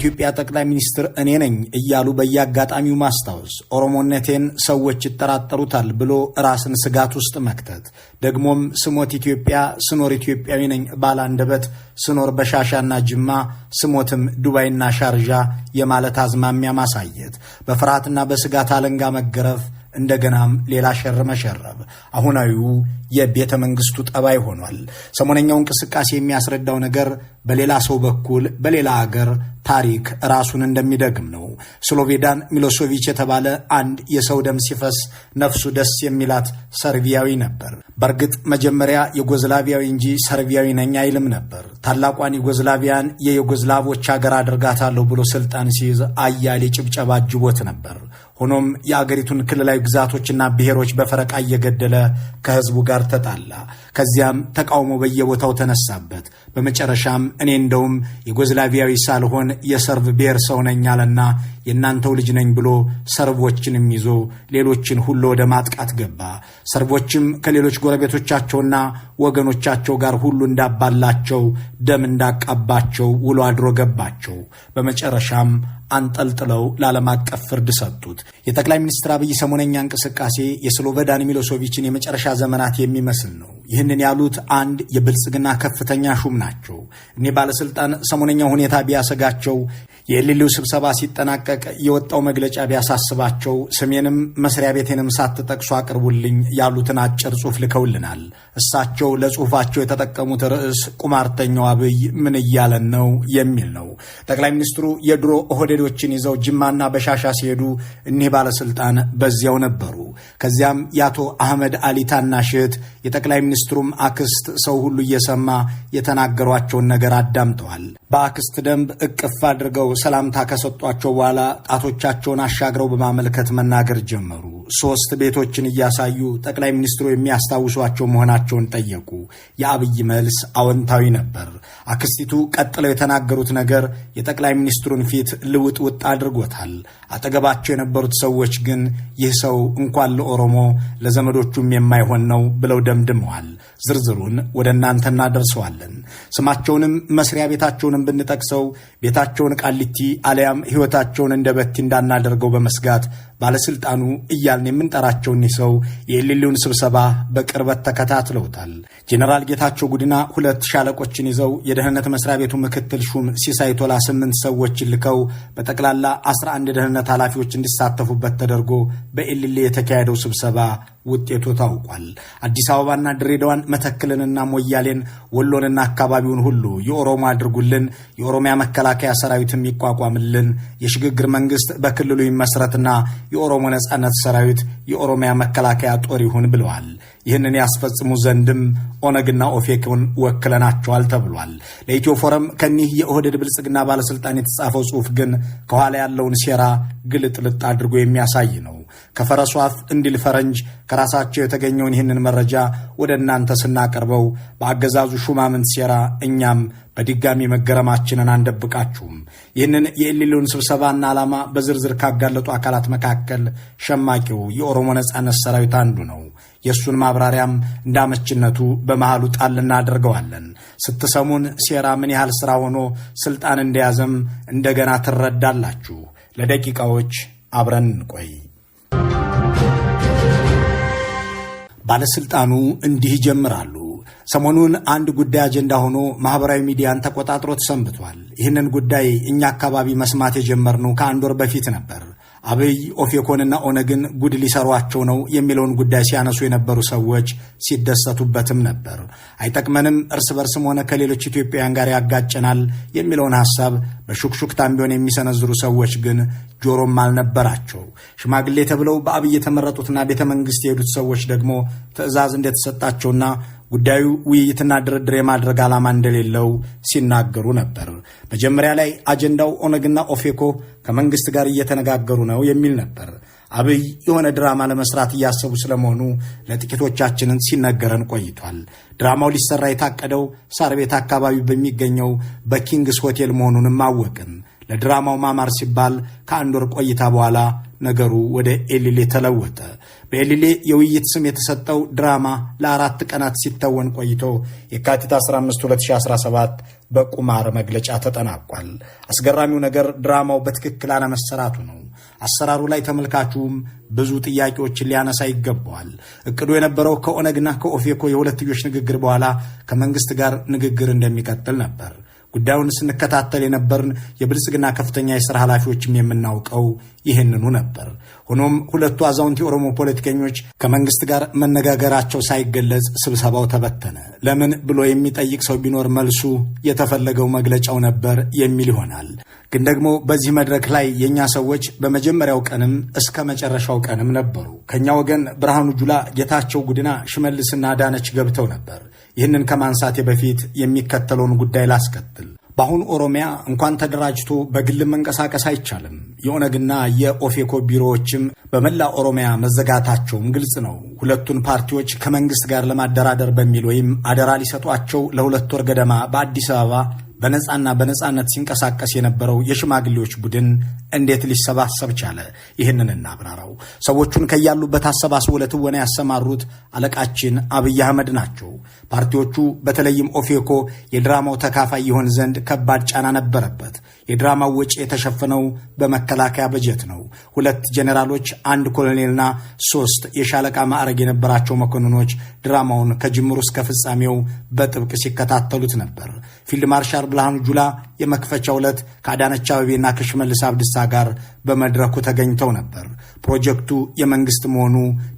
የኢትዮጵያ ጠቅላይ ሚኒስትር እኔ ነኝ እያሉ በየአጋጣሚው ማስታወስ፣ ኦሮሞነቴን ሰዎች ይጠራጠሩታል ብሎ ራስን ስጋት ውስጥ መክተት፣ ደግሞም ስሞት ኢትዮጵያ ስኖር ኢትዮጵያዊ ነኝ ባለ አንደበት ስኖር በሻሻና ጅማ ስሞትም ዱባይና ሻርዣ የማለት አዝማሚያ ማሳየት፣ በፍርሃትና በስጋት አለንጋ መገረፍ፣ እንደገናም ሌላ ሸር መሸረብ አሁናዊው የቤተ መንግስቱ ጠባይ ሆኗል። ሰሞነኛው እንቅስቃሴ የሚያስረዳው ነገር በሌላ ሰው በኩል በሌላ አገር ታሪክ ራሱን እንደሚደግም ነው። ስሎቬዳን ሚሎሶቪች የተባለ አንድ የሰው ደም ሲፈስ ነፍሱ ደስ የሚላት ሰርቢያዊ ነበር። በእርግጥ መጀመሪያ ዩጎዝላቪያዊ እንጂ ሰርቢያዊ ነኝ አይልም ነበር። ታላቋን ዩጎዝላቪያን የዩጎዝላቮች ሀገር አድርጋታለሁ ብሎ ስልጣን ሲይዝ አያሌ ጭብጨባ አጅቦት ነበር። ሆኖም የአገሪቱን ክልላዊ ግዛቶችና ብሔሮች በፈረቃ እየገደለ ከህዝቡ ጋር ተጣላ። ከዚያም ተቃውሞ በየቦታው ተነሳበት። በመጨረሻም እኔ እንደውም ዩጎዝላቪያዊ ሳልሆን የሰርብ ብሔር ሰው ነኝ አለና የእናንተው ልጅ ነኝ ብሎ ሰርቦችንም ይዞ ሌሎችን ሁሉ ወደ ማጥቃት ገባ። ሰርቦችም ከሌሎች ጎረቤቶቻቸውና ወገኖቻቸው ጋር ሁሉ እንዳባላቸው፣ ደም እንዳቃባቸው ውሎ አድሮ ገባቸው። በመጨረሻም አንጠልጥለው ለዓለም አቀፍ ፍርድ ሰጡት። የጠቅላይ ሚኒስትር አብይ ሰሞነኛ እንቅስቃሴ የስሎቬዳን ሚሎሶቪችን የመጨረሻ ዘመናት የሚመስል ነው። ይህንን ያሉት አንድ የብልጽግና ከፍተኛ ሹም ናቸው። እኒህ ባለስልጣን ሰሞነኛው ሁኔታ ቢያሰጋቸው፣ የኤሊሊው ስብሰባ ሲጠናቀቅ የወጣው መግለጫ ቢያሳስባቸው፣ ስሜንም መስሪያ ቤቴንም ሳትጠቅሱ አቅርቡልኝ ያሉትን አጭር ጽሑፍ ልከውልናል። እሳቸው ለጽሑፋቸው የተጠቀሙት ርዕስ "ቁማርተኛው አብይ ምን እያለን ነው?" የሚል ነው። ጠቅላይ ሚኒስትሩ የድሮ ኦህዴዶችን ይዘው ጅማና በሻሻ ሲሄዱ እኒህ ባለስልጣን በዚያው ነበሩ። ከዚያም የአቶ አህመድ አሊ ታናሽ እህት፣ የጠቅላይ ሚኒስትሩም አክስት ሰው ሁሉ እየሰማ የተናገሯቸውን ነገር አዳምጠዋል። በአክስት ደንብ እቅፍ አድርገው ሰላምታ ከሰጧቸው በኋላ ጣቶቻቸውን አሻግረው በማመልከት መናገር ጀመሩ። ሶስት ቤቶችን እያሳዩ ጠቅላይ ሚኒስትሩ የሚያስታውሷቸው መሆናቸውን ጠየቁ። የአብይ መልስ አዎንታዊ ነበር። አክስቲቱ ቀጥለው የተናገሩት ነገር የጠቅላይ ሚኒስትሩን ፊት ልውጥውጥ አድርጎታል። አጠገባቸው የነበሩት ሰዎች ግን ይህ ሰው እንኳን ለኦሮሞ ለዘመዶቹም የማይሆን ነው ብለው ደምድመዋል። ዝርዝሩን ወደ እናንተ እናደርሰዋለን። ስማቸውንም መስሪያ ቤታቸውንም ብንጠቅሰው ቤታቸውን ቃሊቲ አሊያም ሕይወታቸውን እንደ በቲ እንዳናደርገው በመስጋት ባለስልጣኑ እያልን የምንጠራቸው እኒህ ሰው የኤሊሊውን ስብሰባ በቅርበት ተከታትለውታል። ጄኔራል ጌታቸው ጉዲና ሁለት ሻለቆችን ይዘው፣ የደህንነት መስሪያ ቤቱ ምክትል ሹም ሲሳይ ቶላ ስምንት ሰዎችን ልከው፣ በጠቅላላ 11 የደህንነት ኃላፊዎች እንዲሳተፉበት ተደርጎ በኤሊሊ የተካሄደው ስብሰባ ውጤቱ ታውቋል። አዲስ አበባና ድሬዳዋን፣ መተክልንና ሞያሌን፣ ወሎንና አካባቢውን ሁሉ የኦሮሞ አድርጉልን፣ የኦሮሚያ መከላከያ ሰራዊትም ይቋቋምልን፣ የሽግግር መንግስት በክልሉ ይመስረትና የኦሮሞ ነጻነት ሰራዊት የኦሮሚያ መከላከያ ጦር ይሁን ብለዋል። ይህንን ያስፈጽሙ ዘንድም ኦነግና ኦፌኮን ወክለናቸዋል ተብሏል። ለኢትዮ ፎረም ከኒህ የኦህዴድ ብልጽግና ባለስልጣን የተጻፈው ጽሑፍ ግን ከኋላ ያለውን ሴራ ግልጥልጥ አድርጎ የሚያሳይ ነው። ከፈረሱ አፍ እንዲል ፈረንጅ፣ ከራሳቸው የተገኘውን ይህንን መረጃ ወደ እናንተ ስናቀርበው በአገዛዙ ሹማምንት ሴራ እኛም በድጋሚ መገረማችንን አንደብቃችሁም። ይህንን የኤሊሊውን ስብሰባና ዓላማ በዝርዝር ካጋለጡ አካላት መካከል ሸማቂው የኦሮሞ ነጻነት ሰራዊት አንዱ ነው። የእሱን ማብራሪያም እንዳመችነቱ በመሃሉ ጣል እናደርገዋለን። ስትሰሙን ሴራ ምን ያህል ሥራ ሆኖ ስልጣን እንደያዘም እንደገና ትረዳላችሁ። ለደቂቃዎች አብረን እንቆይ። ባለስልጣኑ እንዲህ ይጀምራሉ። ሰሞኑን አንድ ጉዳይ አጀንዳ ሆኖ ማኅበራዊ ሚዲያን ተቆጣጥሮት ሰንብቷል። ይህንን ጉዳይ እኛ አካባቢ መስማት የጀመርነው ከአንድ ወር በፊት ነበር። አብይ ኦፌኮንና ኦነግን ጉድ ሊሰሯቸው ነው የሚለውን ጉዳይ ሲያነሱ የነበሩ ሰዎች ሲደሰቱበትም ነበር። አይጠቅመንም፣ እርስ በርስም ሆነ ከሌሎች ኢትዮጵያውያን ጋር ያጋጨናል የሚለውን ሐሳብ በሹክሹክታም ቢሆን የሚሰነዝሩ ሰዎች ግን ጆሮም አልነበራቸው። ሽማግሌ ተብለው በአብይ የተመረጡትና ቤተ መንግስት የሄዱት ሰዎች ደግሞ ትዕዛዝ እንደተሰጣቸውና ጉዳዩ ውይይትና ድርድር የማድረግ ዓላማ እንደሌለው ሲናገሩ ነበር። መጀመሪያ ላይ አጀንዳው ኦነግና ኦፌኮ ከመንግስት ጋር እየተነጋገሩ ነው የሚል ነበር። አብይ የሆነ ድራማ ለመስራት እያሰቡ ስለመሆኑ ለጥቂቶቻችንን ሲነገረን ቆይቷል። ድራማው ሊሰራ የታቀደው ሳር ቤት አካባቢ በሚገኘው በኪንግስ ሆቴል መሆኑንም አወቅን። ለድራማው ማማር ሲባል ከአንድ ወር ቆይታ በኋላ ነገሩ ወደ ኤሊሌ ተለወጠ። በኤሊሌ የውይይት ስም የተሰጠው ድራማ ለ4 ቀናት ሲተወን ቆይቶ የካቲት 15 2017 በቁማር መግለጫ ተጠናቋል። አስገራሚው ነገር ድራማው በትክክል አለመሰራቱ ነው። አሰራሩ ላይ ተመልካቹም ብዙ ጥያቄዎችን ሊያነሳ ይገባዋል። እቅዱ የነበረው ከኦነግና ከኦፌኮ የሁለትዮሽ ንግግር በኋላ ከመንግስት ጋር ንግግር እንደሚቀጥል ነበር። ጉዳዩን ስንከታተል የነበርን የብልጽግና ከፍተኛ የሥራ ኃላፊዎችም የምናውቀው ይህንኑ ነበር። ሆኖም ሁለቱ አዛውንት የኦሮሞ ፖለቲከኞች ከመንግስት ጋር መነጋገራቸው ሳይገለጽ ስብሰባው ተበተነ። ለምን ብሎ የሚጠይቅ ሰው ቢኖር መልሱ የተፈለገው መግለጫው ነበር የሚል ይሆናል። ግን ደግሞ በዚህ መድረክ ላይ የእኛ ሰዎች በመጀመሪያው ቀንም እስከ መጨረሻው ቀንም ነበሩ። ከእኛ ወገን ብርሃኑ ጁላ፣ ጌታቸው ጉዲና፣ ሽመልስና አዳነች ገብተው ነበር። ይህንን ከማንሳቴ በፊት የሚከተለውን ጉዳይ ላስከትል። በአሁኑ ኦሮሚያ እንኳን ተደራጅቶ በግል መንቀሳቀስ አይቻልም። የኦነግና የኦፌኮ ቢሮዎችም በመላ ኦሮሚያ መዘጋታቸውም ግልጽ ነው። ሁለቱን ፓርቲዎች ከመንግስት ጋር ለማደራደር በሚል ወይም አደራ ሊሰጧቸው ለ2 ወር ገደማ በአዲስ አበባ በነጻና በነጻነት ሲንቀሳቀስ የነበረው የሽማግሌዎች ቡድን እንዴት ሊሰባሰብ ቻለ? ይህንን እናብራራው። ሰዎቹን ከያሉበት አሰባስቦ ለትወና ያሰማሩት አለቃችን አብይ አህመድ ናቸው። ፓርቲዎቹ በተለይም ኦፌኮ የድራማው ተካፋይ ይሆን ዘንድ ከባድ ጫና ነበረበት። የድራማው ወጪ የተሸፈነው በመከላከያ በጀት ነው። ሁለት ጄኔራሎች፣ አንድ ኮሎኔልና ሶስት የሻለቃ ማዕረግ የነበራቸው መኮንኖች ድራማውን ከጅምሩ እስከ ፍጻሜው በጥብቅ ሲከታተሉት ነበር። ፊልድ ማርሻል ብርሃኑ ጁላ የመክፈቻው ዕለት ከአዳነች አቤቤና ከሽመልስ አብዲሳ ጋር በመድረኩ ተገኝተው ነበር። ፕሮጀክቱ የመንግስት መሆኑ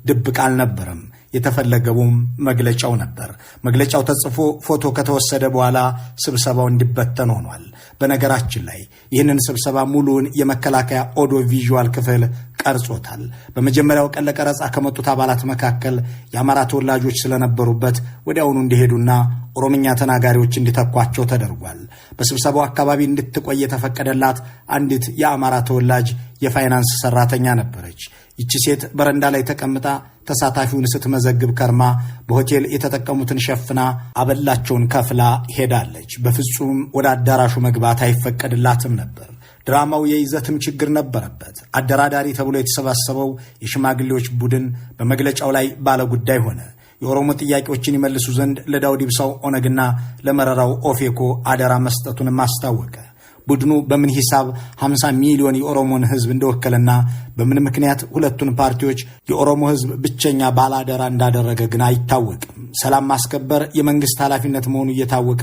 ድብቅ አልነበረም። የተፈለገውም መግለጫው ነበር። መግለጫው ተጽፎ ፎቶ ከተወሰደ በኋላ ስብሰባው እንዲበተን ሆኗል። በነገራችን ላይ ይህንን ስብሰባ ሙሉውን የመከላከያ audio visual ክፍል ቀርጾታል። በመጀመሪያው ቀን ለቀረጻ ከመጡት አባላት መካከል የአማራ ተወላጆች ስለነበሩበት ወዲያውኑ እንዲሄዱና ኦሮምኛ ተናጋሪዎች እንዲተኳቸው ተደርጓል። በስብሰባው አካባቢ እንድትቆይ የተፈቀደላት አንዲት የአማራ ተወላጅ የፋይናንስ ሰራተኛ ነበረች። ይቺ ሴት በረንዳ ላይ ተቀምጣ ተሳታፊውን ስትመዘግብ ከርማ በሆቴል የተጠቀሙትን ሸፍና አበላቸውን ከፍላ ሄዳለች። በፍጹም ወደ አዳራሹ መግባት አይፈቀድላትም ነበር። ድራማው የይዘትም ችግር ነበረበት። አደራዳሪ ተብሎ የተሰባሰበው የሽማግሌዎች ቡድን በመግለጫው ላይ ባለጉዳይ ሆነ። የኦሮሞ ጥያቄዎችን ይመልሱ ዘንድ ለዳውድ ኢብሳው ኦነግና ለመረራው ኦፌኮ አደራ መስጠቱንም አስታወቀ። ቡድኑ በምን ሂሳብ 50 ሚሊዮን የኦሮሞን ሕዝብ እንደወከለና በምን ምክንያት ሁለቱን ፓርቲዎች የኦሮሞ ሕዝብ ብቸኛ ባላደራ እንዳደረገ ግን አይታወቅም። ሰላም ማስከበር የመንግስት ኃላፊነት መሆኑ እየታወቀ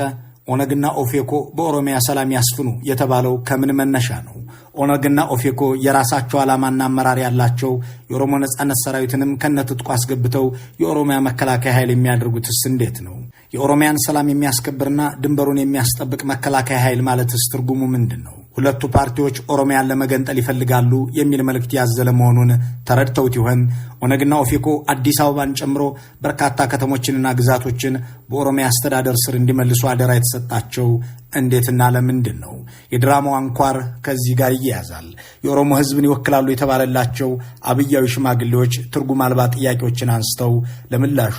ኦነግና ኦፌኮ በኦሮሚያ ሰላም ያስፍኑ የተባለው ከምን መነሻ ነው? ኦነግና ኦፌኮ የራሳቸው ዓላማና አመራር ያላቸው፣ የኦሮሞ ነጻነት ሰራዊትንም ከነትጥቁ አስገብተው የኦሮሚያ መከላከያ ኃይል የሚያደርጉትስ እንዴት ነው? የኦሮሚያን ሰላም የሚያስከብርና ድንበሩን የሚያስጠብቅ መከላከያ ኃይል ማለትስ ትርጉሙ ምንድን ነው? ሁለቱ ፓርቲዎች ኦሮሚያን ለመገንጠል ይፈልጋሉ የሚል መልእክት ያዘለ መሆኑን ተረድተውት ይሆን? ኦነግና ኦፌኮ አዲስ አበባን ጨምሮ በርካታ ከተሞችንና ግዛቶችን በኦሮሚያ አስተዳደር ስር እንዲመልሱ አደራ የተሰጣቸው እንዴትና ለምንድን ነው? የድራማው አንኳር ከዚህ ጋር ይያያዛል። የኦሮሞ ሕዝብን ይወክላሉ የተባለላቸው አብያዊ ሽማግሌዎች ትርጉም አልባ ጥያቄዎችን አንስተው ለምላሹ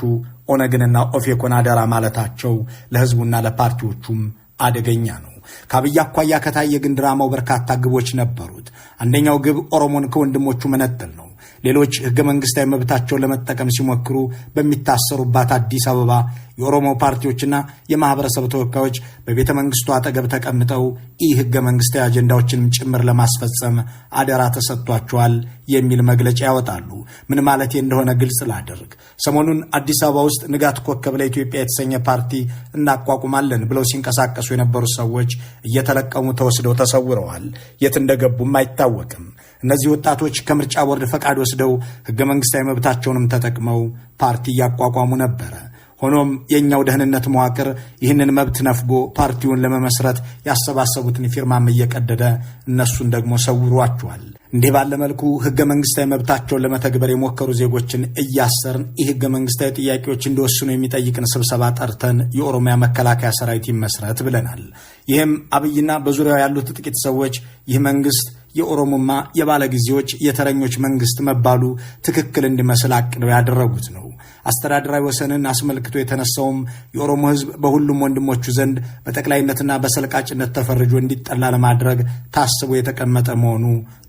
ኦነግንና ኦፌኮን አደራ ማለታቸው ለሕዝቡና ለፓርቲዎቹም አደገኛ ነው። ከአብይ አኳያ ከታየ ግን ድራማው በርካታ ግቦች ነበሩት። አንደኛው ግብ ኦሮሞን ከወንድሞቹ መነጠል ነው። ሌሎች ህገ መንግስታዊ መብታቸውን ለመጠቀም ሲሞክሩ በሚታሰሩባት አዲስ አበባ የኦሮሞ ፓርቲዎችና የማህበረሰብ ተወካዮች በቤተ መንግስቱ አጠገብ ተቀምጠው ኢ ህገ መንግስታዊ አጀንዳዎችንም ጭምር ለማስፈጸም አደራ ተሰጥቷቸዋል የሚል መግለጫ ያወጣሉ። ምን ማለቴ እንደሆነ ግልጽ ላድርግ። ሰሞኑን አዲስ አበባ ውስጥ ንጋት ኮከብ ለኢትዮጵያ የተሰኘ ፓርቲ እናቋቁማለን ብለው ሲንቀሳቀሱ የነበሩ ሰዎች እየተለቀሙ ተወስደው ተሰውረዋል። የት እንደገቡም አይታወቅም። እነዚህ ወጣቶች ከምርጫ ቦርድ ፈቃድ ወስደው ህገ መንግስታዊ መብታቸውንም ተጠቅመው ፓርቲ እያቋቋሙ ነበረ። ሆኖም የእኛው ደህንነት መዋቅር ይህንን መብት ነፍጎ ፓርቲውን ለመመስረት ያሰባሰቡትን ፊርማም እየቀደደ እነሱን ደግሞ ሰውሯቸዋል። እንዲህ ባለ መልኩ ህገ መንግስታዊ መብታቸውን ለመተግበር የሞከሩ ዜጎችን እያሰርን ይህ ህገ መንግስታዊ ጥያቄዎች እንዲወስኑ የሚጠይቅን ስብሰባ ጠርተን የኦሮሚያ መከላከያ ሰራዊት ይመስረት ብለናል። ይህም አብይና በዙሪያው ያሉት ጥቂት ሰዎች ይህ መንግስት የኦሮሞማ የባለጊዜዎች የተረኞች መንግስት መባሉ ትክክል እንዲመስል አቅደው ያደረጉት ነው። አስተዳደራዊ ወሰንን አስመልክቶ የተነሳውም የኦሮሞ ህዝብ በሁሉም ወንድሞቹ ዘንድ በጠቅላይነትና በሰልቃጭነት ተፈርጆ እንዲጠላ ለማድረግ ታስቦ የተቀመጠ መሆኑ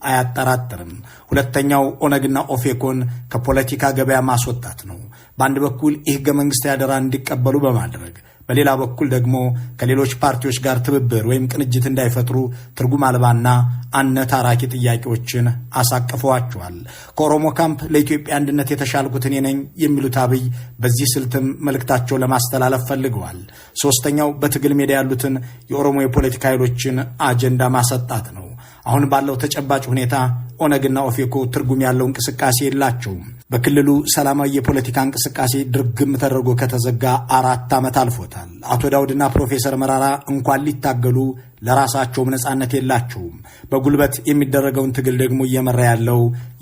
አያጠራጥርም። ሁለተኛው ኦነግና ኦፌኮን ከፖለቲካ ገበያ ማስወጣት ነው። በአንድ በኩል የህገ መንግስት አደራ እንዲቀበሉ በማድረግ፣ በሌላ በኩል ደግሞ ከሌሎች ፓርቲዎች ጋር ትብብር ወይም ቅንጅት እንዳይፈጥሩ ትርጉም አልባና አነታራኪ ጥያቄዎችን አሳቅፈዋቸዋል። ከኦሮሞ ካምፕ ለኢትዮጵያ አንድነት የተሻልኩት እኔ ነኝ የሚሉት አብይ በዚህ ስልትም መልእክታቸው ለማስተላለፍ ፈልገዋል። ሶስተኛው በትግል ሜዳ ያሉትን የኦሮሞ የፖለቲካ ኃይሎችን አጀንዳ ማሰጣት ነው። አሁን ባለው ተጨባጭ ሁኔታ ኦነግና ኦፌኮ ትርጉም ያለው እንቅስቃሴ የላቸውም። በክልሉ ሰላማዊ የፖለቲካ እንቅስቃሴ ድርግም ተደርጎ ከተዘጋ 4 ዓመት አልፎታል። አቶ ዳውድና ፕሮፌሰር መራራ እንኳን ሊታገሉ ለራሳቸውም ነጻነት የላቸውም። በጉልበት የሚደረገውን ትግል ደግሞ እየመራ ያለው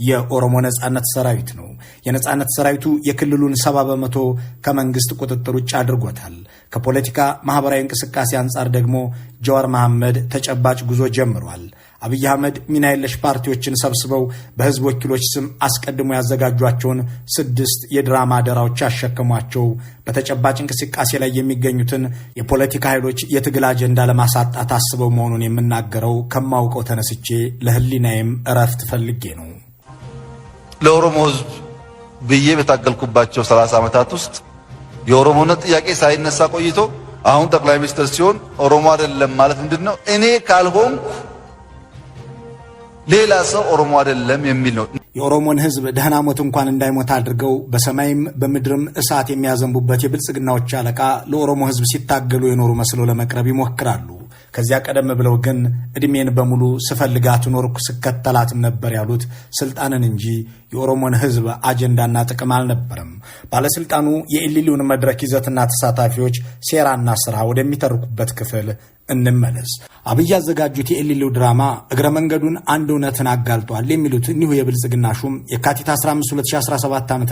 የኦሮሞ ነጻነት ሰራዊት ነው። የነጻነት ሰራዊቱ የክልሉን 70% ከመንግስት ቁጥጥር ውጭ አድርጎታል። ከፖለቲካ ማህበራዊ እንቅስቃሴ አንጻር ደግሞ ጀዋር መሐመድ ተጨባጭ ጉዞ ጀምሯል። አብይ አህመድ ሚና የለሽ ፓርቲዎችን ሰብስበው በህዝብ ወኪሎች ስም አስቀድሞ ያዘጋጇቸውን 6 የድራማ አደራዎች ያሸከሟቸው በተጨባጭ እንቅስቃሴ ላይ የሚገኙትን የፖለቲካ ኃይሎች የትግል አጀንዳ ለማሳጣት አስበው መሆኑን የምናገረው ከማውቀው ተነስቼ ለህሊናዬም እረፍት ፈልጌ ነው። ለኦሮሞ ህዝብ ብዬ በታገልኩባቸው 30 ዓመታት ውስጥ የኦሮሞነት ጥያቄ ሳይነሳ ቆይቶ አሁን ጠቅላይ ሚኒስትር ሲሆን ኦሮሞ አይደለም ማለት ምንድነው? እኔ ካልሆንኩ ሌላ ሰው ኦሮሞ አይደለም የሚል ነው። የኦሮሞን ህዝብ ደህና ሞት እንኳን እንዳይሞት አድርገው በሰማይም በምድርም እሳት የሚያዘንቡበት የብልጽግናዎች አለቃ ለኦሮሞ ህዝብ ሲታገሉ የኖሩ መስለው ለመቅረብ ይሞክራሉ። ከዚያ ቀደም ብለው ግን እድሜን በሙሉ ስፈልጋት ኖርኩ ስከተላትም ነበር ያሉት ስልጣንን እንጂ የኦሮሞን ህዝብ አጀንዳና ጥቅም አልነበረም። ባለስልጣኑ የኢሊሊውን መድረክ ይዘትና ተሳታፊዎች ሴራና ስራ ወደሚተርኩበት ክፍል እንመለስ። አብይ ያዘጋጁት የኢሊሊው ድራማ እግረ መንገዱን አንድ እውነትን አጋልጧል የሚሉት እኒሁ የብልጽግና ሹም የካቲት 15 2017 ዓ.ም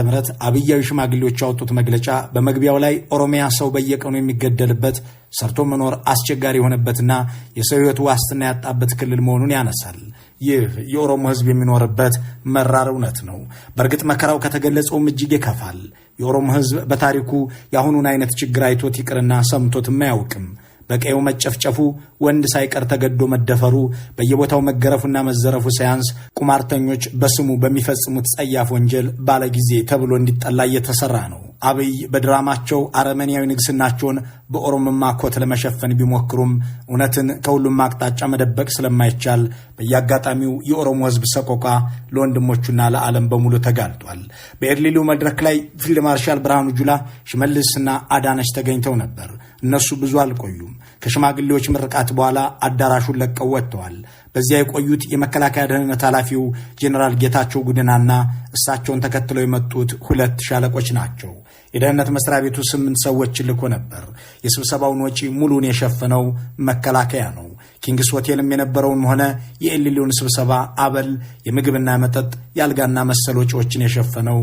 አብያዊ ሽማግሌዎች ያወጡት መግለጫ በመግቢያው ላይ ኦሮሚያ ሰው በየቀኑ የሚገደልበት፣ ሰርቶ መኖር አስቸጋሪ የሆነበትና የሰው ህይወት ዋስትና ያጣበት ክልል መሆኑን ያነሳል። ይህ የኦሮሞ ህዝብ የሚኖርበት መራር እውነት ነው። በእርግጥ መከራው ከተገለጸውም እጅግ ይከፋል። የኦሮሞ ህዝብ በታሪኩ የአሁኑን አይነት ችግር አይቶት ይቅርና ሰምቶትም አያውቅም። በቀዩ መጨፍጨፉ፣ ወንድ ሳይቀር ተገዶ መደፈሩ፣ በየቦታው መገረፉና መዘረፉ ሳያንስ ቁማርተኞች በስሙ በሚፈጽሙት ጸያፍ ወንጀል ባለጊዜ ተብሎ እንዲጠላ እየተሰራ ነው። አብይ በድራማቸው አረመኔያዊ ንግስናቸውን በኦሮሞማ ኮት ለመሸፈን ቢሞክሩም እውነትን ከሁሉም አቅጣጫ መደበቅ ስለማይቻል በየአጋጣሚው የኦሮሞ ህዝብ ሰቆቃ ለወንድሞቹና ለዓለም በሙሉ ተጋልጧል። በኤርሊሉ መድረክ ላይ ፊልድ ማርሻል ብርሃኑ ጁላ፣ ሽመልስና አዳነች ተገኝተው ነበር። እነሱ ብዙ አልቆዩም። ከሽማግሌዎች ምርቃት በኋላ አዳራሹን ለቀው ወጥተዋል። በዚያ የቆዩት የመከላከያ ደህንነት ኃላፊው ጄኔራል ጌታቸው ጉድናና እሳቸውን ተከትለው የመጡት 2 ሻለቆች ናቸው። የደህንነት መስሪያ ቤቱ 8 ሰዎች ልኮ ነበር። የስብሰባውን ወጪ ሙሉን የሸፈነው መከላከያ ነው። ኪንግስ ሆቴልም የነበረውን ሆነ የኤሊሊውን ስብሰባ አበል፣ የምግብና መጠጥ፣ የአልጋና መሰል ወጪዎችን የሸፈነው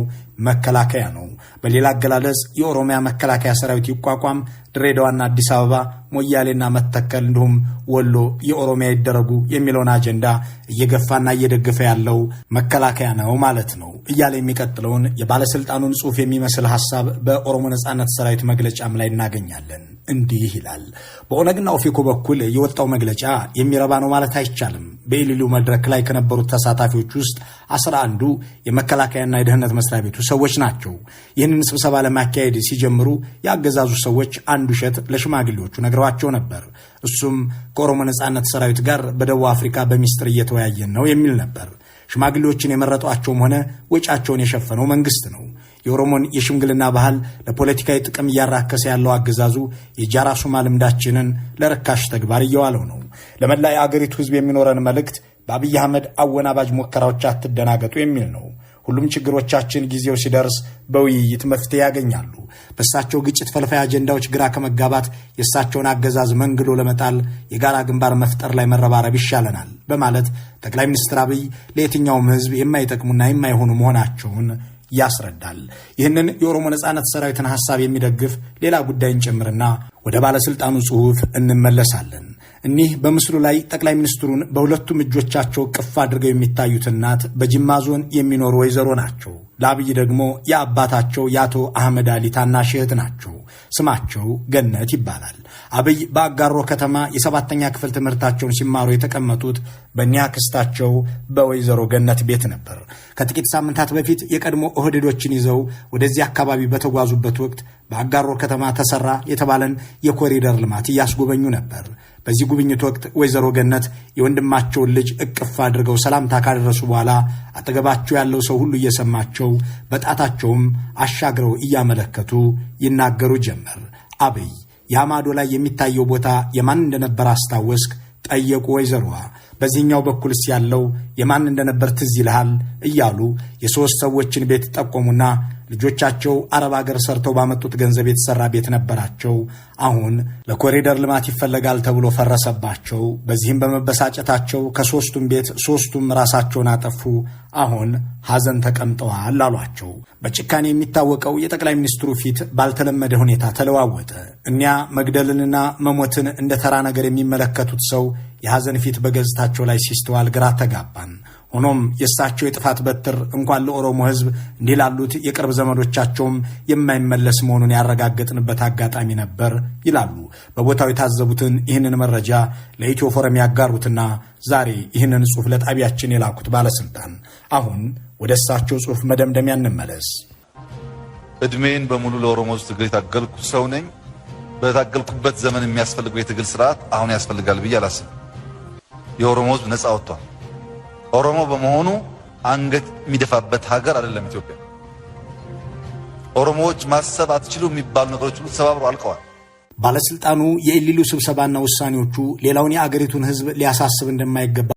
መከላከያ ነው። በሌላ አገላለጽ የኦሮሚያ መከላከያ ሰራዊት ይቋቋም፣ ድሬዳዋና አዲስ አበባ፣ ሞያሌና መተከል እንዲሁም ወሎ የኦሮሚያ ይደረጉ የሚለውን አጀንዳ እየገፋና እየደገፈ ያለው መከላከያ ነው ማለት ነው እያለ የሚቀጥለውን የባለስልጣኑን ጽሑፍ የሚመስል ሐሳብ በኦሮሞ ነጻነት ሰራዊት መግለጫም ላይ እናገኛለን። እንዲህ ይላል። በኦነግና ኦፌኮ በኩል የወጣው መግለጫ የሚረባ ነው ማለት አይቻልም። በኢሊሊው መድረክ ላይ ከነበሩት ተሳታፊዎች ውስጥ 11ዱ የመከላከያና የደህንነት መስሪያ ቤቱ ሰዎች ናቸው። ይህንን ስብሰባ ለማካሄድ ሲጀምሩ ያገዛዙ ሰዎች አንድ ውሸት ለሽማግሌዎቹ ነግረዋቸው ነበር። እሱም ከኦሮሞ ነጻነት ሰራዊት ጋር በደቡብ አፍሪካ በሚስጥር እየተወያየን ነው የሚል ነበር። ሽማግሌዎችን የመረጧቸውም ሆነ ወጫቸውን የሸፈነው መንግስት ነው። የኦሮሞን የሽምግልና ባህል ለፖለቲካዊ ጥቅም እያራከሰ ያለው አገዛዙ የጃራሱማ ልምዳችንን ለርካሽ ተግባር እየዋለው ነው። ለመላ የአገሪቱ ህዝብ የሚኖረን መልእክት በአብይ አህመድ አወናባጅ ሙከራዎች አትደናገጡ የሚል ነው። ሁሉም ችግሮቻችን ጊዜው ሲደርስ በውይይት መፍትሄ ያገኛሉ። በእሳቸው ግጭት ፈልፋይ አጀንዳዎች ግራ ከመጋባት የእሳቸውን አገዛዝ መንግሎ ለመጣል የጋራ ግንባር መፍጠር ላይ መረባረብ ይሻለናል በማለት ጠቅላይ ሚኒስትር አብይ ለየትኛውም ህዝብ የማይጠቅሙና የማይሆኑ መሆናቸውን ያስረዳል። ይህንን የኦሮሞ ነጻነት ሰራዊትን ሐሳብ የሚደግፍ ሌላ ጉዳይን ጨምርና ወደ ባለስልጣኑ ጽሑፍ እንመለሳለን። እኒህ በምስሉ ላይ ጠቅላይ ሚኒስትሩን በሁለቱም እጆቻቸው እቅፍ አድርገው የሚታዩት እናት በጅማ ዞን የሚኖሩ ወይዘሮ ናቸው። ለአብይ ደግሞ የአባታቸው የአቶ አህመድ አሊ ታናሽ እህት ናቸው። ስማቸው ገነት ይባላል። አብይ በአጋሮ ከተማ የሰባተኛ ክፍል ትምህርታቸውን ሲማሩ የተቀመጡት በእኒያ አክስታቸው በወይዘሮ ገነት ቤት ነበር። ከጥቂት ሳምንታት በፊት የቀድሞ ኦህዴዶችን ይዘው ወደዚህ አካባቢ በተጓዙበት ወቅት በአጋሮ ከተማ ተሰራ የተባለን የኮሪደር ልማት እያስጎበኙ ነበር። በዚህ ጉብኝት ወቅት ወይዘሮ ገነት የወንድማቸውን ልጅ እቅፍ አድርገው ሰላምታ ካደረሱ በኋላ አጠገባቸው ያለው ሰው ሁሉ እየሰማቸው በጣታቸውም አሻግረው እያመለከቱ ይናገሩ ጀመር። አብይ ያ ማዶ ላይ የሚታየው ቦታ የማን እንደነበር አስታወስክ? ጠየቁ ወይዘሮዋ። በዚህኛው በኩልስ ያለው የማን እንደነበር ትዝ ይልሃል? እያሉ የሦስት ሰዎችን ቤት ጠቆሙና ልጆቻቸው አረብ አገር ሰርተው ባመጡት ገንዘብ የተሰራ ቤት ነበራቸው። አሁን ለኮሪደር ልማት ይፈለጋል ተብሎ ፈረሰባቸው። በዚህም በመበሳጨታቸው ከሦስቱም ቤት ሦስቱም ራሳቸውን አጠፉ። አሁን ሐዘን ተቀምጠዋል አሏቸው። በጭካኔ የሚታወቀው የጠቅላይ ሚኒስትሩ ፊት ባልተለመደ ሁኔታ ተለዋወጠ። እኒያ መግደልንና መሞትን እንደ ተራ ነገር የሚመለከቱት ሰው የሐዘን ፊት በገጽታቸው ላይ ሲስተዋል ግራ ተጋባን። ሆኖም የእሳቸው የጥፋት በትር እንኳን ለኦሮሞ ሕዝብ እንዲህ ላሉት የቅርብ ዘመዶቻቸውም የማይመለስ መሆኑን ያረጋገጥንበት አጋጣሚ ነበር ይላሉ በቦታው የታዘቡትን ይህንን መረጃ ለኢትዮ ፎረም ያጋሩትና ዛሬ ይህንን ጽሑፍ ለጣቢያችን የላኩት ባለስልጣን። አሁን ወደ እሳቸው ጽሑፍ መደምደሚያ እንመለስ። እድሜን በሙሉ ለኦሮሞ ሕዝብ ትግል የታገልኩ ሰው ነኝ። በታገልኩበት ዘመን የሚያስፈልገው የትግል ስርዓት አሁን ያስፈልጋል ብዬ አላስብም። የኦሮሞ ሕዝብ ነፃ ወጥቷል። ኦሮሞ በመሆኑ አንገት የሚደፋበት ሀገር አይደለም ኢትዮጵያ። ኦሮሞዎች ማሰብ አትችሉ የሚባሉ ነገሮች ሁሉ ተሰባብረው አልቀዋል። ባለስልጣኑ የኢሊሉ ስብሰባና ውሳኔዎቹ ሌላውን የአገሪቱን ሕዝብ ሊያሳስብ እንደማይገባ